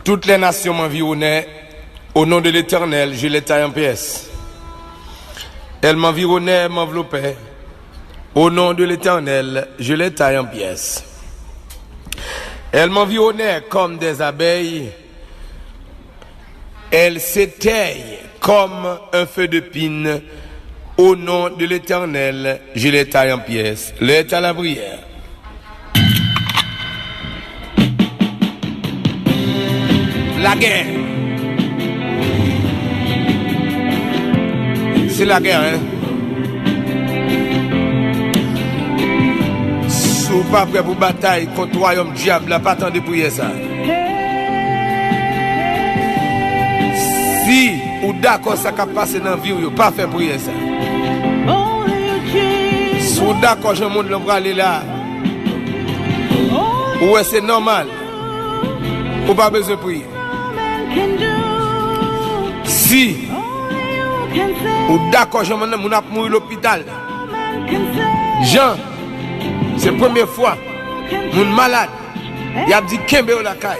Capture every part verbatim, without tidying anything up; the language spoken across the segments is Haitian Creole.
Toutes les nations m'environnaient, au nom de l'Éternel, je les taille en pièces. Elles m'environnaient, m'enveloppaient, au nom de l'Éternel, je les taille en pièces. Elles m'environnaient comme des abeilles, elles s'éteignent comme un feu de pin, au nom de l'Éternel, je les taille en pièces. Lè ta la priyè. Lagè. Se lagè, en. Si w pa prè pou batay kont wayòm dyab la, pa tande priyè sa. Si ou dakò sa k ap pase nan vi w yo, pa fè priyè sa. Si w dakò jan mond lan prale la, ou wè se nòmal, ou pa bezwen priye. Si ou dakò jan moun ap mouri lopital, jan se premye fwa moun malad, y ap di kenbe yo lakay.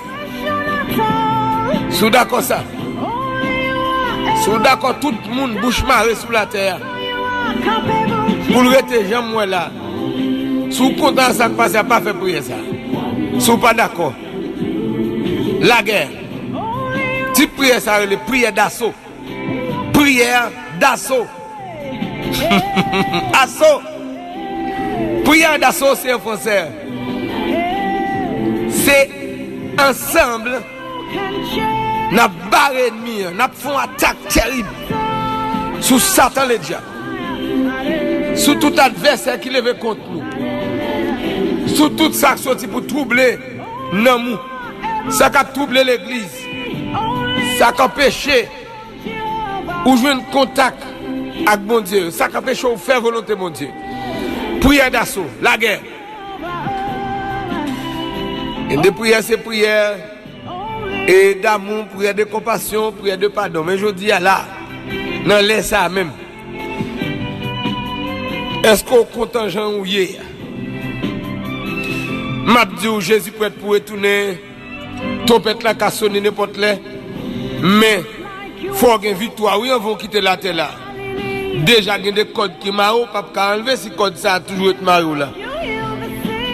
Si w dakò sa, si w dakò tout moun bouch mare sou latè a, pou l rete jan m wè la, si w kontan sa k pase a, pa fè priyè sa. Si w pa dakò, lagè. Tip priyè sa rele priyè daso. Priyè daso. Aso. Priyè daso se an fransè. Se ansanm n ap bare ènmi an, n ap fè yon atak tèrib sou Satan Ledyab, sou tout advèsè ki leve kont nou, sou tout sa k soti pou twouble nanm ou, sa k ap twouble legliz, sa k anpeche ou jwenn kontak ak Bondye, sa k anpeche w fè volonte Bondye. Priyè daso, lagè. Gen de priyè, se priyè e damou, priyè de konpasyon, priyè de padon. Men jodi a la, nan lè sa a menm, èske w kontan jan ou ye a? M ap di w, Jezi prèt pou retounen. Twonpèt la ka sone nenpòt lè. Men, fò w gen viktwa, wi, anvan w kite latè la. Deja gen de kòd ki mare w, p ap ka anlve si kòd sa a toujou ret mare w la.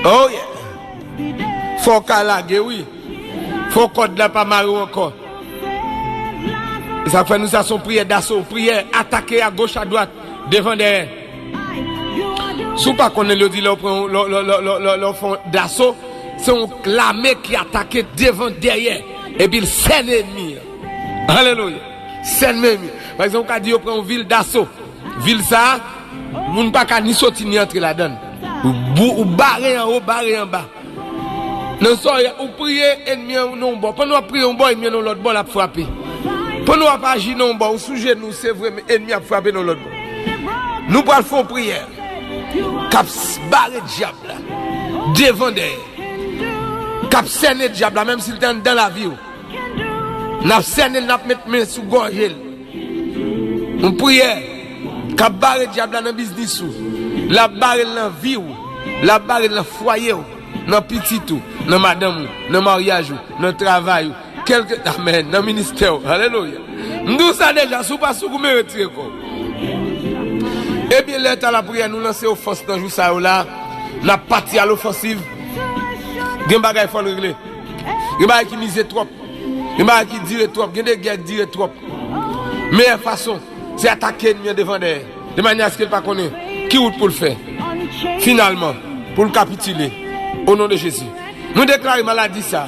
Oh yeah! Fò w ka lage, wi. Fò kòd la pa mare w ankò. E sa k fè nou sa se yon priyè daso, priyè atake agoch adwat, devan dèyè. Si w pa konnen l, yo di lè w pran, lè, lè, lè, lè, lè, lè w fè yon daso, se yon lame ki atake devan dèyè, epi l sènen ènmi an. Alelouya! Sènen ènmi. Pa egzanp, ou ka di yo pran yon vil daso. Vil sa a, moun pa ka ni soti ni antre ladan l. Ou bou-, ou bare anwo, bare anba. Nan sa w ye a, ou priye, ènmi an nan yon bò. Pandan w ap priye yon bò, ènmi an nan yon lòt bò, l ap frape. Pandan w ap aji nan yon bò, ou sou jenou, se vre, men ènmi ap frape nan yon lòt bò. Nou pral fè yon priyè k ap s-, bare dyab la devan dèyè, k ap sènen dyab la, menm si l te anndan lavi w. N ap sènen l, n ap met men sou gòje l. Yon priyè k ap bare dyab la nan biznis ou. L ap bare l nan vi w. L ap bare l nan fwaye w, nan pitit ou, nan madanm ou, nan maryaj ou, nan travay ou. Kèlke, amèn, nan ministè w. Alelouya. M di w sa deja, si w pa sou goumen, retire kò w. Ebyen, lè ta lapriyè, nou lanse ofans nan jou sa yo la. N ap pati a lofansiv. Gen bagay fò n regle. Gen bagay ki mize twòp. Gen bagay ki dire twòp. Gen de gè k dire twòp. Meyè fason, se atake ènmi an devan dèyè, de manyè aske l pa konnen ki wout pou l fè. Finalman, pou l kapitile, o non de Jezi. Nou deklare maladi sa,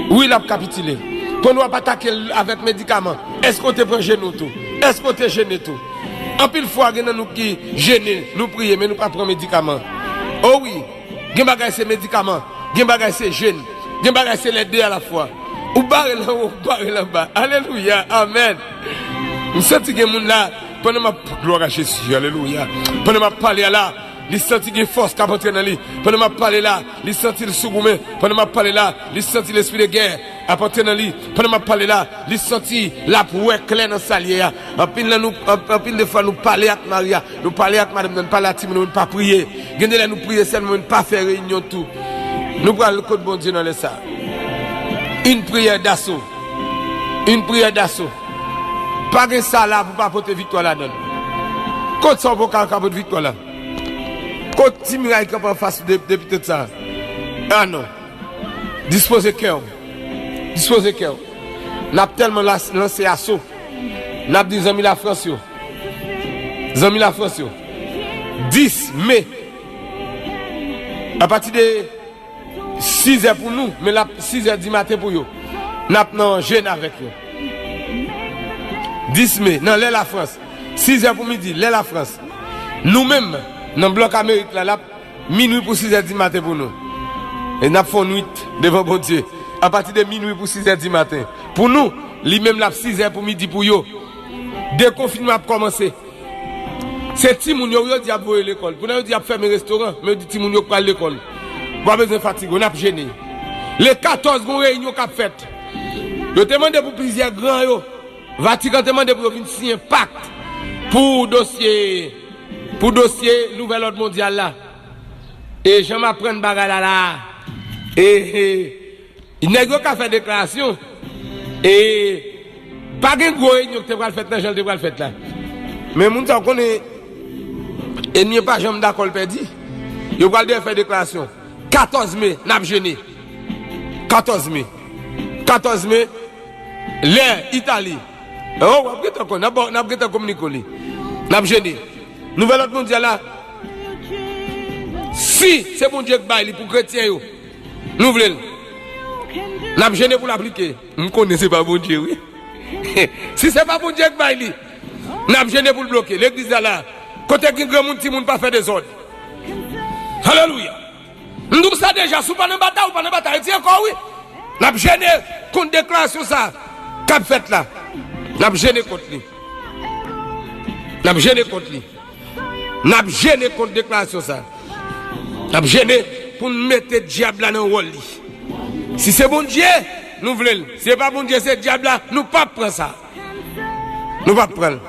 wi, l ap kapitile. Pandan w ap atake l avèk medikaman, èske w te pran jene w tou? Èske w te jene tou? Anpil fwa, gen nan nou ki jene, nou priye, men nou pa pran medikaman. O wi, gen bagay se medikaman, gen bagay se jèn, gen bagay se lè de alafwa. Ou bare l anwo, ou bare l anba. Alelouya, amèn. M santi gen moun la, pandan m ap, glwa a Jezi, alelouya. Pandan m ap pale a la, li santi gen fòs k ap antre nan li. Pandan m ap pale la, li santi l sou goumen. Pandan m ap pale la, li santi lespri de gè ap antre nan li. Pandan m ap pale la, li santi l ap wè klè nan sa l ye a. Anpil nan nou, anp-, anpil de fwa nou pale ak mari a, nou pale ak madanm nan, nou pale ak timoun nou, nou pa priye. Gen de lè nou priye sèlman, men nou pa fè reyinyon tou. Nou pral kot Bondye nan lè sa a. Une prière d'assaut. Une prière d'assaut. Pa gen sa la pou pa pote viktwa ladan l. Kot sa w poko ka pote viktwa la? Kot ti miray kanpe anfas de, de pitit sa? Ah non. Dispoze kè w. Dispoze kè w. N ap tèlman las-, lanse aso. N ap di zanmi Lafrans yo. Zanmi Lafrans yo. Dis me. Apati de sizè pou nou, men l ap sizè di maten pou yo. N ap nan jèn avèk yo. Dis me, nan lè Lafrans. Sizè pou midi, lè Lafrans. Nou menm, nan blòk Amerik la, l ap minwi pou sizè di maten pou nou. E n ap fè yon nwit devan Bondye. Apati de minwi pou sizè di maten. Pou nou, li menm l ap sizè pou midi pou yo. Dekonfinman ap kòmanse. Se timoun yo, yo di y ap voye lekòl. Pou nan yo di y ap fèmen restoran, men yo di timoun yo k pral lekòl. Ou pa bezwen fatige w, n ap jene. Le katòz, gon reyinyon k ap fèt. Yo te mande pou plizyè gran yo. Vatikan te mande pou yo vin siyen pak pou dosye, pou dosye nouvèl òd mondyal la. E jan m aprann bagay la la. E, e, nèg yo ka fè deklarasyon. E pa gen gwo reyinyon ki te pral fèt nan jan l te pral fèt la. Men moun sa yo konnen, ènmi an pa janm dakò l pèdi. Yo pral dèyè fè deklarasyon. Katòz me, n ap jene. Katòz me. Katòz me, lè Itali. Oh, w ap gentan konn, n ap, n ap gentan kominike w li. N ap jene. Nouvèl òd mondyal la, si se Bondye k bay li pou kretyen yo, nou vle l. N ap jene pou l aplike. M konnen se pa Bondye, wi. Si se pa Bondye k bay li, n ap jene pou l bloke. Legliz la la, kote gen granmoun, timoun pa fè dezòd. Alelouya. M di w sa deja, si w pa nan batay, ou pa nan batay. Retire kò w, wi. N ap jene kont deklarasyon sa k ap fèt la. N ap jene kont li. N ap jene kont li. N ap jene kont deklarasyon sa. N ap jene pou n mete dyab la nan wòl li. Si se Bondye, nou vle l. Si se pa Bondye, se dyab la, nou p ap pran sa. Nou p ap pran l.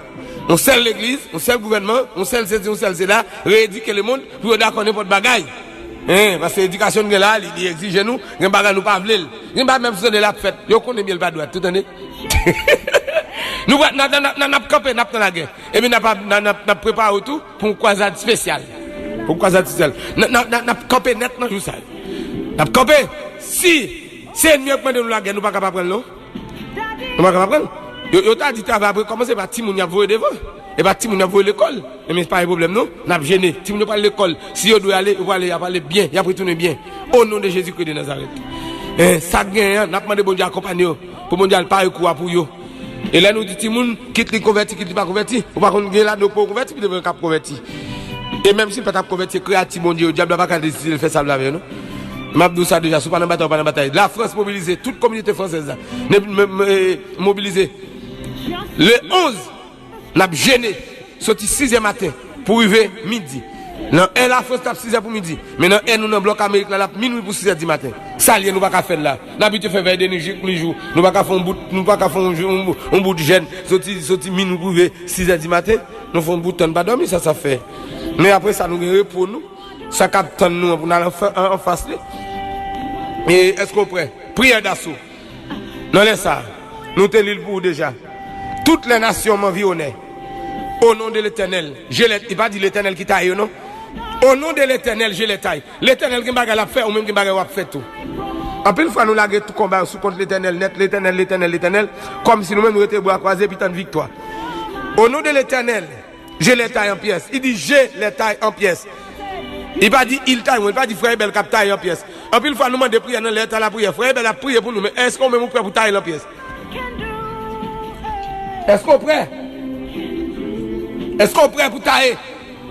Yon sèl legliz, yon sèl gouvènman, yon sèl sesi, yon sèl sela, reyedike lemonn pou yo dakò nenpòt bagay. Hein, paske edikasyon n gen la, li, li egzije nou, gen bagay nou pa vle l. Gen bagay menm si w tande l ap fèt, yo konnen byen l pa dwat, tou tande. Nou pral, n ap, n ap, n ap, n ap kanpe, n ap pran lagè. Epi n ap, n ap, n ap, n ap prepare w tou pou yon kwazad espesyal. Pou yon kwazad espesyal. N, n, n, n ap kanpe nèt nan jou sa yo. N ap kanpe. Si se ènmi an k mande nou lagè, nou pa ka pa pran l non. Nou pa ka pa pran l. Yo, yo ta di travay ap rekòmanse, pa timoun y ap voye devan. E pa timoun y ap voye lekòl. Ebyen, pa gen pwoblèm non. N ap jene. Timoun yo pral lekòl. Si yo dwe ale, yo prale, y ap ale byen. Y ap retounen byen. O non de Jezikri de Nazarèt. Eh, sa k genyen an, n ap mande Bondye akonpanye yo. Pou Bondye al pare kou a pou yo. E lè nou di timoun, kit li konvèti, kit li pa konvèti, ou pa konn gen ladan yo k poko konvèti, pi devan yo k ap konvèti. E menm si l pa t ap konvèti, se kreyati Bondye yo, dyab la pa ka deside l fè sa l vle avè yo non. M ap di w sa deja, si w pa nan batay, ou pa nan batay. Lafrans mobilize, tout kominote fransèz la. Ne, me, me, mobilize. Le onz, n ap jene, soti sizè maten pou rive midi. Nan è Lafrans, l ap sizè pou midi. Men nan è nou nan blòk Amerik la, l ap minwi pou sizè di maten. Sa l ye, nou pa ka fè l la. N abitye fè vèy de nwi jik li jou. Nou pa ka fè yon bout, nou pa ka fè yon jou, yon, yon bout jèn. Soti, soti minwi pou rive sizè di maten. Nou fè yon bout tan, n pa dòmi, sa, sa fè. Men apre sa, nou gen repo nou. Sa k ap tann nou an pou n al anfa-, an, anfas li. E èske w prè? Priyè daso. Nan lè sa a, nou te li l pou ou deja. Toutes les nations m'environnaient. Au nom de l'Éternel, je les, li pa di Letènèl ki taye yo non. Au nom de l'Éternel, je les taille. Letènèl gen bagay l ap fè, ou menm gen bagay w ap fè tou. Anpil fwa nou lage tout konba yo sou kont Letènèl nèt, Letènèl, Letènèl, Letènèl, kòmsi nou menm nou rete bra kwaze epi tann viktwa. Au nom de l'Éternel, je les taille en pièces. Li di, je les taille en pièces. Li pa di, il taille, li pa di frè Ebèl k ap taye an pyès. Anpil fwa nou mande priyè nan lè tan lapriyè. Frè Ebèl ap priye pou nou, men èske ou menm ou prè pou taye l an pyès? Èske w prè? Èske w prè pou taye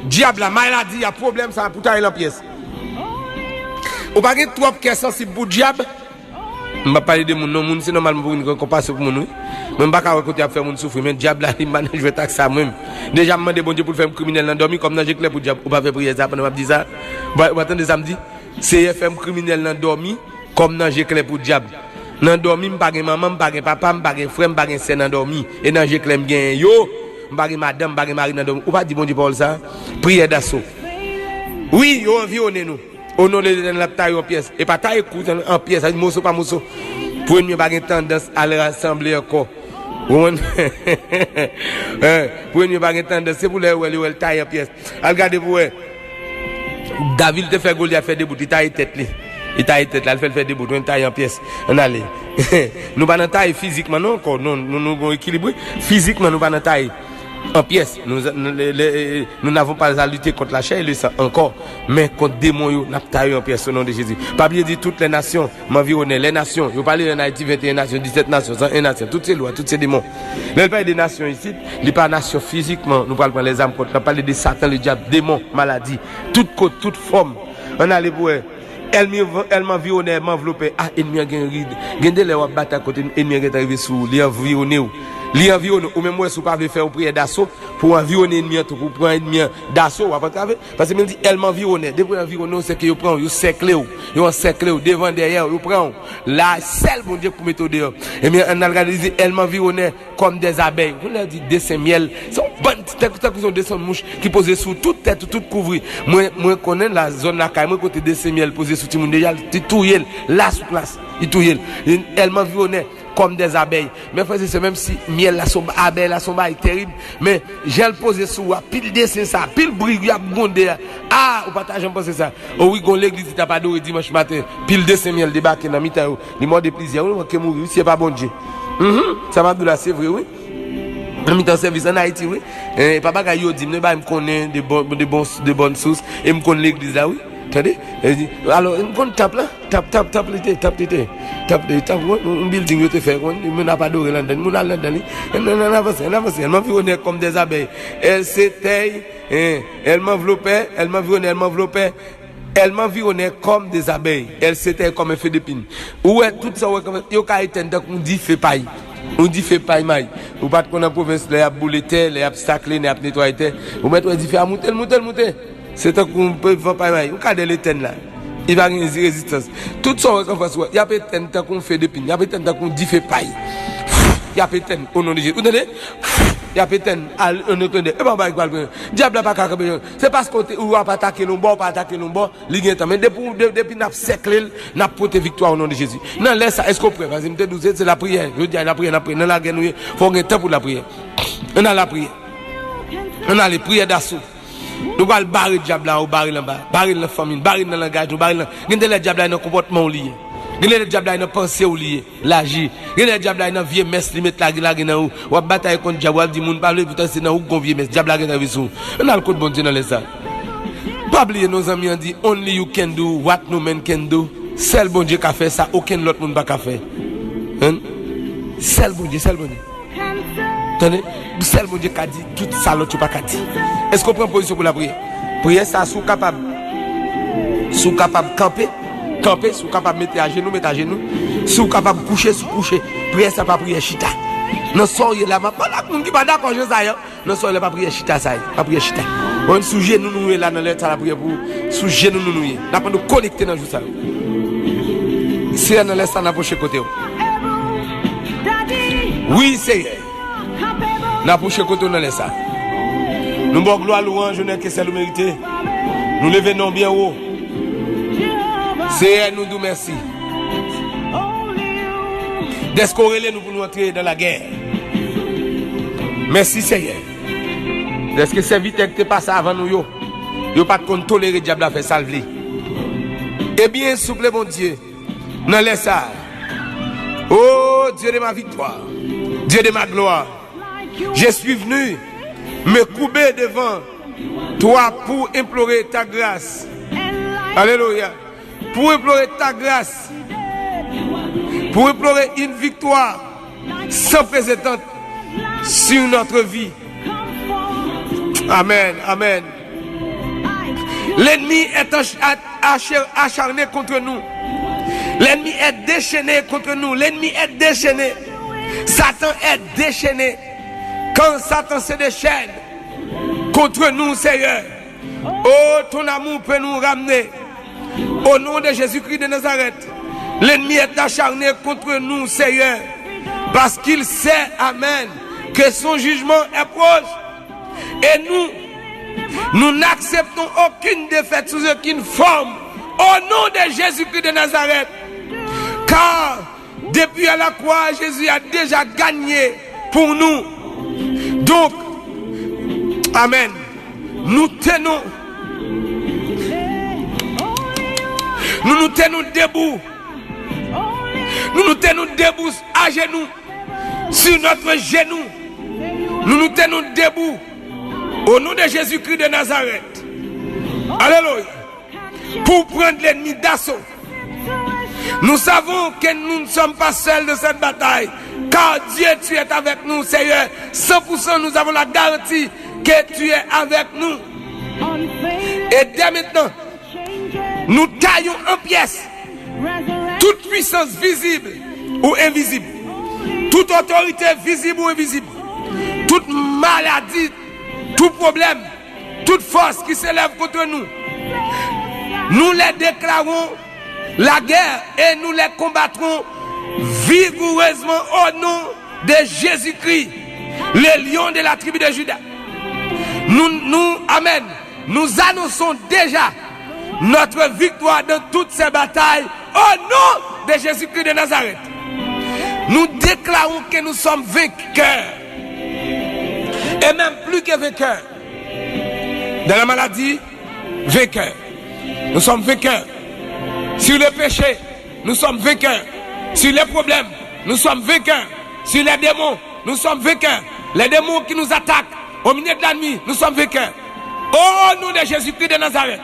dyab la, maladi a, pwoblèm sa a, pou taye l an pyès? Ou pa gen twòp kè sansib pou dyab? M p ap pale de moun non, moun se nòmalman pou vin gen konpasyon pou moun wi. Mwen m pa ka wè kote y ap fè moun soufri, men dyab la li m pa nan jwèt ak sa mwen. Deja m mande Bondye pou l fè m kriminèl nan dòmi, kòm nan je klè pou dyab, ou pa fè priyè sa pandan m ap di sa? Ou pa, ou pa tande sa m di? Seyè fè m kriminèl nan dòmi, kòm nan je klè pou dyab. Nan dòmi m pa gen manman, m pa gen papa, m pa gen frè, m pa gen sè nan dòmi. E nan je klè m genyen yo, m pa gen madanm, m pa gen mari nan dòmi. Ou pa di Bondye pawòl sa? Priyè daso. Wi, yo anviwonnen nou. O non de Letènèl, n ap taye w an pyès. E pa taye kou an pyès, sa di moso pa moso. Pou ènmi an pa gen tandans al rasanble ankò. Ou konprann? Eh, pou ènmi an pa gen tandans, se pou lè yo wè l, yo wè l taye an pyès. Al gade pou wè. David te fè Golyat fè debout, li taye tèt li. Li taye tèt la, li fè l fè debout, men taye an pyès. Ann ale. Nou pa nan taye fizikman non ankò. Non, nou, nou gon ekilib, wi. Fizikman, nou pa nan taye an pyès. Nous, nous, le- le- nous n'avons pas à lutter contre la chair et le sang encore, mais contre démon yo, n ap taye yo an pyès au nom de Jésus. Pa bliye di toutes les nations m'environnaient. Les nations, yo pale an Ayiti, venteyen nasyon, disèt nasyon, san en nasyon, tout se lwa, tout se demon. Lè l pale de nasyon isit, li pa nasyon fizikman, nou pral pran lèzam kont, l ap pale de Satan, ledyab, demon, maladi, tout kote, tout fòm. Ann ale pou wè. Ènmi, ènmi anviwone, ènmi anvlope. Ah, ènmi an gen rid. Gen de lè w ap batay kote ènmi an gentan rive sou ou. Li anviwone w. Li anviwone w. Ou menm ou wè si w pa vle fè yon priyè daso pou w anviwone ènmi an tou, pou w pran ènmi an daso, w ap antrave. Paske men di ènmi anviwone. Depi w anviwone w, se ke yo pran w, yo sèkle w. Yo ansèkle w, devan, dèyè w, yo pran w. La, sèl Bondye k pou mete w deyò. Ebyen, ann al gade, li di ènmi anviwone. Comme des abeilles. Ou lè di desen myèl, se yon bann ti, tankou, tankou se yon desen mouch ki poze sou tout tèt ou, tout kouvri. Mwen, mwen konnen la, zòn lakay mwen kote desen myèl poze sou timoun deja, li touye l, la sou plas, li touye l. Ènmi anviwone comme des abeilles. Men frè e sè, menm si myèl la se yon, abèy la se yon bagay terib, men jan l poze sou ou a, pil desen sa, pil bri y ap gwonde a, ah, ou pa ta janm panse sa. O wi, gon legliz ki t ap adore dimanch maten, pil desen myèl debake nan mitan yo, li mòde plizyè, wi, manke mouri, wi, si e pa Bondye. Mhm, sa m ap di w la, se vre, wi. Nan mitan sèvis ann Ayiti, wi. E pa bagay yo di m, non, e bagay m konnen de bon, de bon, de bòn sous, e m konn legliz la, wi. Tande? E di, alò, m konn tanp lan, tanp, tanp, tanp li te, tanp li te. Tanp li, tanp, wi, yon bilding yo te fè, wi, moun ap adore l anndan, moun al anndan li. Ann, ann, ann avanse, ann avanse, ènmi anviwone comme des abeilles. Elles s'éteignent, hein, elles m'enveloppaient, elles m'environnaient, elles m'enveloppaient. Elles m'environnaient comme des abeilles, elles s'éteignent comme un feu d'épine. Ou wè, tout sa ou wè kòman yo ka etenn tankou yon dife pay. Yon dife pay may. Ou pa t konn an pwovens, lè y ap boule tè, lè y ap sakle, lè y ap netwaye tè. Ou mèt wè dife a moute, l moute, l moute. Se tankou yon pe van pay may. Ou ka dèyè l etenn la. Li pa gen rezistans. Tout sa ou wè k anfas ou wè, y ap etenn tankou yon feu d'épine. Y ap etenn tankou yon dife pay. Y ap etenn, o non de Jezi. Ou tande? Y ap etenn, al, o non de Jezi. E pa yon bagay ki pral pran. Dyab la pa ka kanpe. Se paske ou te, ou ap atake l yon bò, ou pa atake l yon bò. Li gen tan. Men depi, de- depi n ap sèkle l, n ap pote viktwa o non de Jezi. Nan lè sa, èske w prè? Paske m te di w, se, se lapriyè. Jodi a, lapriyè, n ap priye. Nan lagè nou ye, fò w gen tan pou lapriyè. Ann al lapriyè. Ann ale, priyè daso. Nou pral bare dyab la, ou bare l anba. Bare l nan fanmi n, bare l nan langaj nou, bare l nan. Gen de lè dyab la nan konpòtman w li ye. Gen de lè dyab la nan panse w li ye. Laji. Gen lè dyab la nan vye mès li met lage lage nan ou. W ap batay kont dyab, w ap di moun pa vle, poutan se nan ou k gon vye mès. Dyab la gentan vin sou ou. Ann al kot Bondye nan lè sa. Pa bliye non, zanmi an di, "Only you can do what no man can do." Sèl Bondye ka fè sa okenn lòt moun pa ka fè. Hen? Sèl Bondye, sèl Bondye. Tande? Sèl Bondye ka di tout sa lòt yo pa ka di. Èske w pran pozisyon pou lapriyè? Priyè sa, si w kapab, si w kapab kanpe, kanpe, si w kapab mete ajenou, mete ajenou. Si w kapab kouche, si w kouche. Priyè sa pa priyè chita. Nan sa w ye la, m ap pale ak moun ki pa dakò jan sa ye. Nan sa w ye la, pa priyè chita sa ye. Pa priyè chita. Bon, sou jenou nou ye la, nan lè sa lapriyè pou ou. Sou jenou nou nou ye. N ap mande w konekte nan jou sa yo. Seyè, nan lè sa, n apwoche kote w. Wi, Seyè. N apwoche kote w nan lè sa. Nou ba w glwa, lwanj, onè ke sèl ou merite. Nou leve non w byen wo. Seyè, nou di w mèsi. Dèske w rele nou pou nou antre nan lagè. Mèsi, Seyè. Dèske sèvitè ki te pase avan nou yo, yo pa t konn tolere dyab la fè sa l vle. Ebyen, souple Bondye, nan lè sa a, oh Dieu de ma victoire, Dieu de ma gloire, je suis venu me courber devant toi pour implorer ta grâce. Alléluia. Pour implorer ta grâce. Pour implorer une victoire sans précédent sur notre vie. Amen, amen. L'ennemi est ach- ach- acharné contre nous. L'ennemi est déchaîné contre nous. L'ennemi est déchaîné. Satan est déchaîné. Quand Satan se déchaîne contre nous, Seigneur, oh, ton amour peut nous ramener. Au nom de Jésus-Christ de Nazareth, l'ennemi est acharné contre nous, Seigneur, parce qu'il sait, amen, que son jugement est proche. Et nous, nous n'acceptons aucune défaite sous aucune forme. Au nom de Jésus-Christ de Nazareth, car Depuis à la croix, Jésus a déjà gagné pour nous. Donc, amen. Nou te nou, nou nou te nou debou. Nou nou te nou debou ajenou, sur notre genou. Nou nou te nou debou. Au nom de Jésus-Christ de Nazareth. Alléluia. Pour prendre l'ennemi d'assaut. Nous savons que nous ne sommes pas seuls de cette bataille, car Dieu, tu es avec nous, Seigneur. Cent pour cent, nous avons la garantie que tu es avec nous. Et dès maintenant, nous taillons en pièces toute puissance visible ou invisible, toute autorité visible ou invisible, toute maladie, tout problème, toute force qui s'élève contre nous, nous les déclarons la guerre et nous les combattrons vigoureusement au nom de Jésus-Christ, le lion de la tribu de Juda. Nous, nous, amen. Nous annonçons déjà notre victoire dans toutes ces batailles au nom de Jésus-Christ de Nazareth. Nous déclarons que nous sommes vainqueurs et même plus que vainqueurs. Dans la maladie, vainqueurs. Nous sommes vainqueurs. Sur le péché, nous sommes vainqueurs. Sur les problèmes, nous sommes vainqueurs. Sur les démons, nous sommes vainqueurs. Les démons qui nous attaquent au milieu de la nuit, nous sommes vainqueurs. Au nom de Jésus-Christ de Nazareth.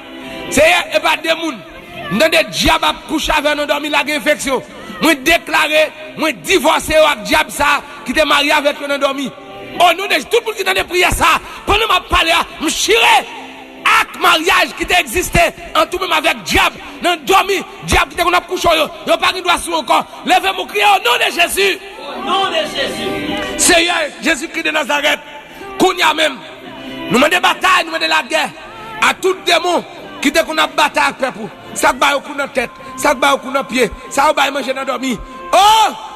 Seyè, e pa de moun. M tande dyab ap kouche avè yo nan dòmi, lage enfeksyon. Mwen deklare, mwen divòse yo ak dyab sa a ki te marye avèk yo nan dòmi. O non de Jezi, tout moun ki tande priyè sa a, pandan m ap pale a, m chire ak maryaj ki te egziste ant ou menm avèk dyab nan dòmi, dyab ki te konn ap kouche yo, yo pa gen dwa sou yo ankò. Leve men w, kriye, o non de Jezi. O non de Jezi. Seyè Jezikri de Nazarèt, kounye a menm, nou mande batay, nou mande lagè a tout demon ki te konn ap batay ak pèp ou. Sa k ba yo kou nan tèt, sa k ba yo kou nan pye, sa yo bay manje nan dòmi. O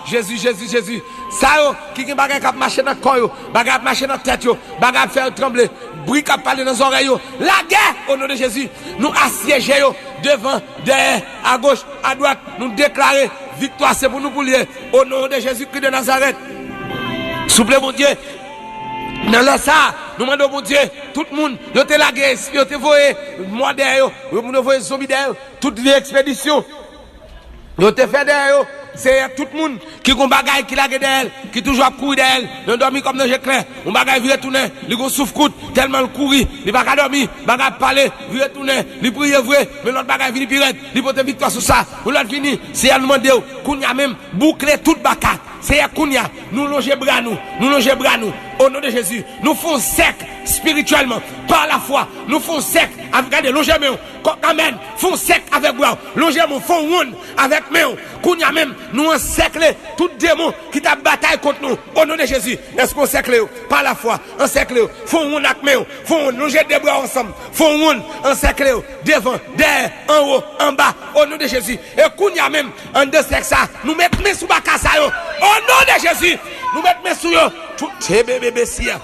Jezi, Jezi, Jezi. Sa yo ki gen bagay k ap mache nan kò yo, bagay ap mache nan tèt yo, bagay ap fè yo tranble, bri k ap pale nan zòrèy yo. Lagè, o non de Jezi. Nou asyeje yo devan, dèyè, agoch, adwat. Nou deklare viktwa se pou nou pou l ye. O non de Jezikri de Nazarèt. Souple Bondye, nan lè sa a, nou mande w, Bondye, tout moun yo te lage, yo te voye mò dèyè yo, yo moun yo voye zonbi dèyè yo, tout vye ekspedisyon yo te fè dèyè yo, Seyè, tout moun ki gon bagay ki lage dèyè l, ki toujou ap kouri dèyè l, nan dòmi kòm nan je klè, yon bagay vire tounen, li gon souf kout, tèlman l kouri, li pa ka dòmi, bagay ap pale, vire tounen, li priye vre, men lòt bagay vini pi rèd, li pote viktwa sou sa, yon lòt vini, Seyè, nou mande w, kounye a menm, boukle tout baka, Seyè, kounye a, nou lonje bra nou, nou lonje bra nou, o non de Jezi, nou fè yon sèk espirityèlman, pa lafwa, nou fè yon sèk, avèk, gade, lonje men w, kò, amèn, fè yon sèk avèk bra w, lonje men w, fè yon wonn avèk men w, kounye a menm, nou ansèkle tout demon ki t ap batay kont nou, o non de Jezi, èske w ansèkle yo, pa lafwa, ansèkle yo, fè yon wonn ak men w, fè yon wonn, lonje de bra w ansanm, fè yon wonn, ansèkle yo, devan, dèyè, anwo, anba, o non de Jezi, e kounye a menm, anndan sèk sa, nou met men sou baka sa yo. O non de Jezi, nou met men sou yo. Tout te bebe besi a.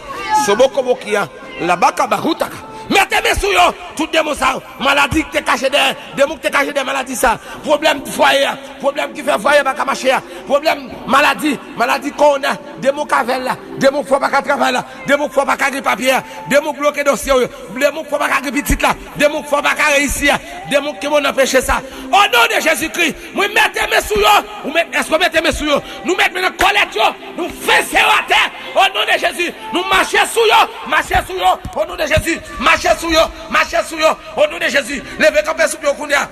Sobo kobo ki a. Laba kaba houtaka. Mete men sou yo. Tout demon sa yo. Maladi ki te kache dèyè. Demon ki te kache dèyè maladi sa. Pwoblèm fwaye a. Pwoblèm ki fè fwaye pa ka mache a. Pwoblèm maladi. Maladi kowona. Demon kavèl la. Demon k fè w pa ka travay la. Demon k fè w pa ka gen papye a. Demon k bloke dosye w yo. Demon k fè w pa ka gen pitit la. Demon k fè w pa ka reyisi a. Demon k kenbe w nan peche sa. O non de Jezikri, mwen mete men sou yo. Ou met, èske w mete men sou yo? Nou met men nan kòlèt yo. Nou fese yo atè. O non de Jezi, nou mache sou yo. Mache sou yo. O non de Jezi, mache sou yo. Mache sou yo. O non de Jezi, leve kanpe sou pye w kounye a.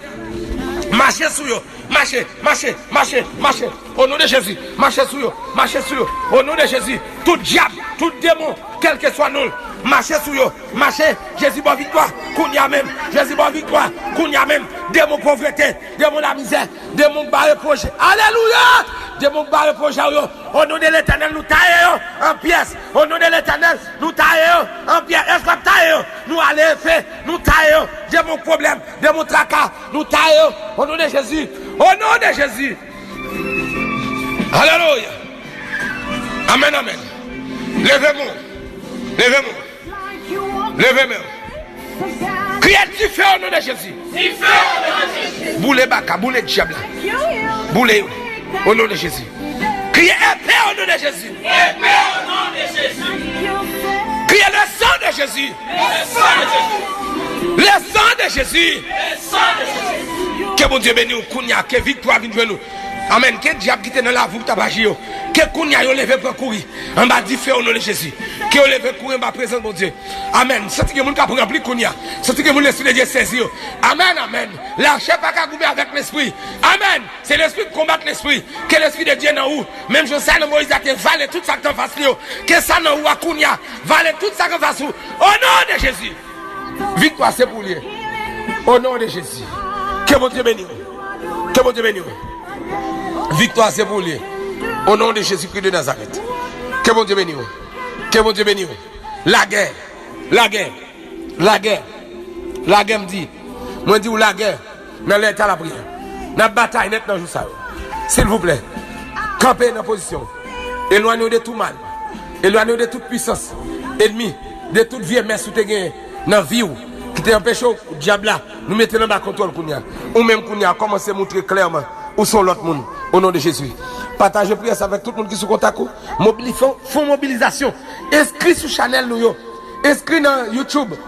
Mache sou yo. Mache, mache, mache, mache. O non de Jezi, mache sou yo, mache sou yo. O non de Jezi, tout dyab, tout demon, kèlkeswa non l, mache sou yo, mache. Jezi ba w viktwa, kounye a menm. Jezi ba w viktwa, kounye a menm. Demon povrete, demon lamizè, demon k bare pwojè. Alelouya! Demon k bare pwojè w yo. O non de Letènèl, nou taye yo an pyès. O non de Letènèl, nou taye yo an pyès. Èske w ap taye yo? Nou ale epe, nou taye yo. Demon pwoblèm, demon traka, nou taye yo. O non de Jezi. O non de Jezi. Alelouya. Amèn, amèn. Leve men w. Leve men w. Leve men w. Kriye dife o non de Jezi. Dife o non de Jezi. Boule baka, boule dyab la. Boule yo. Au nom de Jésus. Kriye epe au nom de Jésus. Epe au nom de Jésus. Kriye le sang de Jésus. Le sang de Jésus. Le sang de Jésus. Le sang de Jésus. Ke Bondye beni w kounye a, ke viktwa vin jwenn ou. Amèn. Ke dyab ki te nan lavi w k t ap aji yo, ke kounye a yo leve pran kouri anba dife au nom de Jésus. Ke yo leve kouri anba prezans Bondye. Amèn. Santi gen moun k ap ranpli kounye a. Santi gen moun Lespri de Dye sezi yo. Amèn, amèn. Lachè pa ka goumen avèk lespri. Amèn. Se lespri k konbat lespri. Ke Lespri de Dye nan ou. Menm jan sa nan Moyiz la te vale tout sa k t anfas li yo. Ke sa nan ou a kounye a vale tout sa k anfas ou. O non de Jezi. Viktwa se pou li ye. O non de Jezi. Ke Bondye beni w. Ke Bondye beni w. Viktwa se pou li ye. O non de Jezikri de Nazarèt. Ke Bondye beni w. Ke Bondye beni w. Lagè. Lagè. Lagè. Lagè, m di. Mwen di w lagè. Nan leta lapriyè. N ap batay nèt nan jou sa yo. Silvouplè, kanpe nan pozisyon w. Elwanye w de tou mal. Elwanye w de tout pwisans enmi, de tout vye mès ou te genyen nan vi w ki te anpeche w, dyab la, nou mete l anba kontwòl kounye a. Ou menm kounye a, kòmanse moutre klèman ou se yon lòt moun. O non de Jezi. Pataje priyè sa avèk tout moun ki sou kontak ou. Mobili-, fè, fè yon mobilizasyon. Enskri sou chanèl nou yo. Enskri nan YouTube.